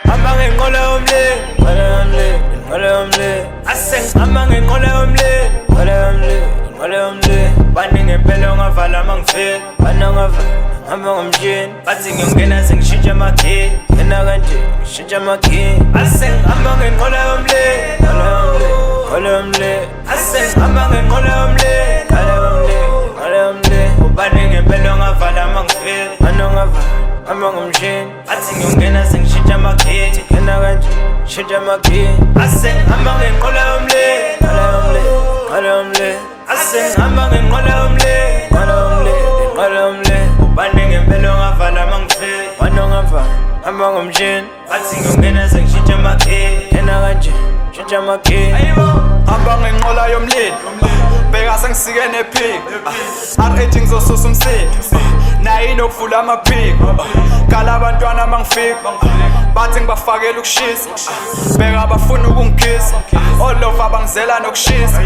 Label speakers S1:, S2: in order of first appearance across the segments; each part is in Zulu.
S1: Hamba ngenqola yomlilo, nqola yomlilo, nqola yomlilo. Ase ngihamba ngenqola yomlilo, nqola yomlilo, nqola yomlilo. Bani ngempela ongavala mangifika, bani ongavala ngihamba ngomshini. Bathi ngiyongena sengishintsha amakhiye, ngena kanje ngishintsha amakhiye. Ase ngihamba ngenqola yomlilo, nqola yomlilo, nqola yomlilo. Ase ngihamba ngenqola yomlilo, nqola yomlilo, nqola yomlilo. Ubani ngempela ongavala mangifika, bani ongavala hamba ngomshini. Bathi ngiyongena sengishintsha amakhiye, ngena kanje ngishintsha amakhiye. Ase ngihamba ngenqola yomlilo, nqola yomlilo, nqola yomlilo. Ase ngihamba ngenqola yomlilo, nqola yomlilo, nqola yomlilo. Ubani ngempela ongavala mangifika, bani ongavala hamba ngomshini. Bathi ngiyongena sengishintsha amakhiye, ngena kanje ngishintsha amakhiye.
S2: Hamba ngenqola yomlilo, bheka sengisike nephiko. R8 ngizosusa umsindo, nayo inokuvula amaphiko. Khala abantwana mangifika, bathi ngibafakela ukushisa. Bheka bafuna ukungikhisa, olova bangizela nokushisa.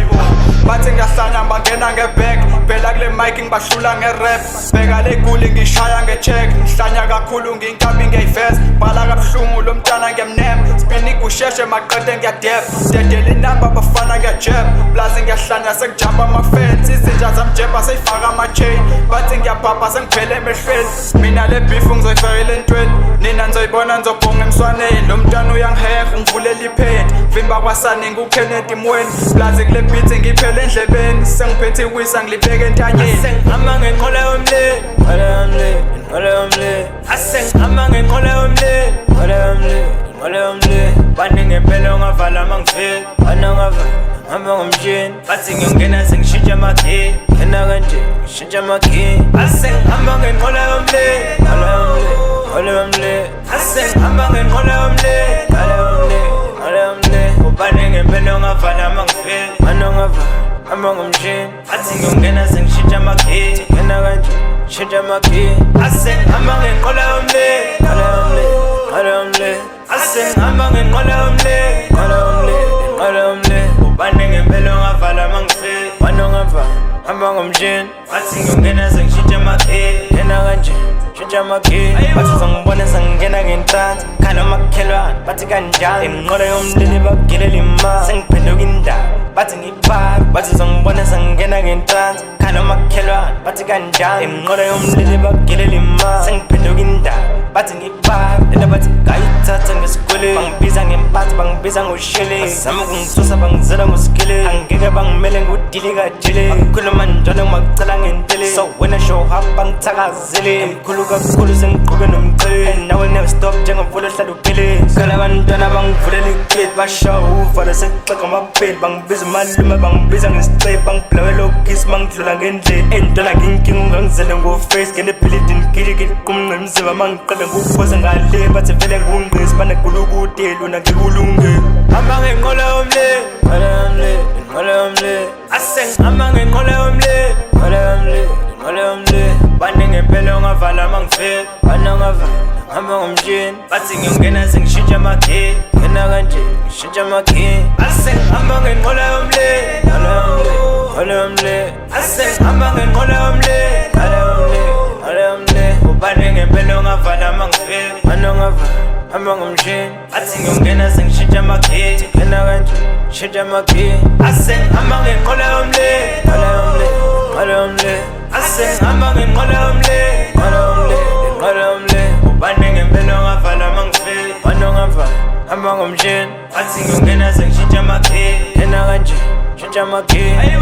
S2: Bathi ngiyahlanya bangena ngebhek, phela kule mic ngibahlula nge-rap. Bheka le guli ngishaya nge-check, ngihlanya kakhulu nginkabi ngiyayiveza. Bhala kabuhlungu lo mntana ngiyamnema, spini kusheshe maqede ngiyadepha. Dedela inamba bafana ngiyajeba, plazi ngiyahlanya sengijamba amafensi. Izinja zamjeba seyifaka ama-chain, bathi ngiyaphapha sengiphele emehlweni. Mina le beef ngizoyifakela entweni, nina nizoyibona nizobhonga emswaneni. Lo mntwana uyangiheha ungivulela iphenti, vimba kwasani nguKennedy Mweni. Plazi kule beat ngiphele endlebeni, sengiphethe iwisa ngilibeke entanyeni.
S1: Ase ngihamba ngenqola yomlilo, nqola yomlilo, nqola yomlilo. Ase ngihamba ngenqola yomlilo, nqola yomlilo, nqola yomlilo. Bani ngempela ongavala mangifika, bani ongavala ngihamba ngomshini. Bathi ngiyongena sengishintsha amakhiye, ngena kanje ngishintsha amakhiye. Ase ngihamba ngenqola yomlilo, nqola yomlilo, nqola yomlilo. Ase ngihamba ngenqola yomlilo, nqola yomlilo, nqola yomlilo. Ubani ngempela ongavala mangifika, bani ongavala hamba ngomshini. Bathi ngiyongena sengishintsha amakhiye, ngena kanje ngishintsha amakhiye. Ase ngihamba ngenqola yomlilo, nqola yomlilo, nqola yomlilo. Ase ngihamba ngenqola yomlilo, nqola yomlilo, nqola yomlilo. Ubani ngempela ongavala mangifika, bani ongavala hamba ngomshini. Bathi ngiyongena sengishintsha amakhiye, ngena kanje ngishintsha amakhiye. Bathi uzongibona sengingena ngenhlanhla, khala omakhelwane bathi kanjani. Inqola yomlilo bagilela imali, sengiphenduka indaba bathi ngibhaka. Bathi uzongibona sengingena ngenhlanhla, khala omakhelwane bathi kanjani. Inqola yomlilo bagilela imali, sengiphenduka indaba bathi ngibhaka. Lena bathi ngayithatha ngesikweletu, bangibiza ngempatho bangibiza ngoshele. Bazama ukungisusa bangizela ngosikele, angeke bangimele ngudili kajele. Bakhuluma njalo ngimakucela ngentele, so when I show up bangithakazele. Emkhulu kakhulu sengigqoke nomcele, and I will never stop njengomfula ohlala uphele. Khala abantwana bangivulela igate, bashaya uvalo sekuxega amapeli. Bangibiza umalume bangibiza ngesicebi, bangiblowela okisi mangidlula ngendlela. Entwana nginkinga ungangizele ngo-face, ngene ebhilidini giligili qumnqa emzimba mangiqede nguphosa ngale. Bathi vele ngungqisi banegulukude lona ngikulungele. Hamba ngenqola yomlilo, nqola yomlilo, nqola yomlilo. Ase ngihamba ngenqola yomlilo, nqola yomlilo, nqola yomlilo. Bani ngempela ongavala mangifika, bani ongavala ngihamba ngomshini. Bathi ngiyongena sengishintsha amakhiye, ngena kanje ngishintsha amakhiye. Ase ngihamba ngenqola yomlilo, nqola yomlilo, nqola yomlilo. Ase ngihamba ngenqola yomlilo, nqola yomlilo, nqola yomlilo. Ubani ngempela ongavala mangifika, bani ongavala hamba ngomshini. Bathi ngiyongena sengishintsha amakhiye, ngena kanje ngishintsha amakhiye. Ase ngihamba ngenqola yomlilo, nqola yomlilo, nqola yomlilo. Ase ngihamba ngenqola yomlilo, nqola yomlilo, nqola yomlilo. Ubani ngempela ongavala mangifika, bani ongavala hamba ngomshini. Bathi ngiyongena sengishintsha amakhiye, ngena kanje ngishintsha amakhiye.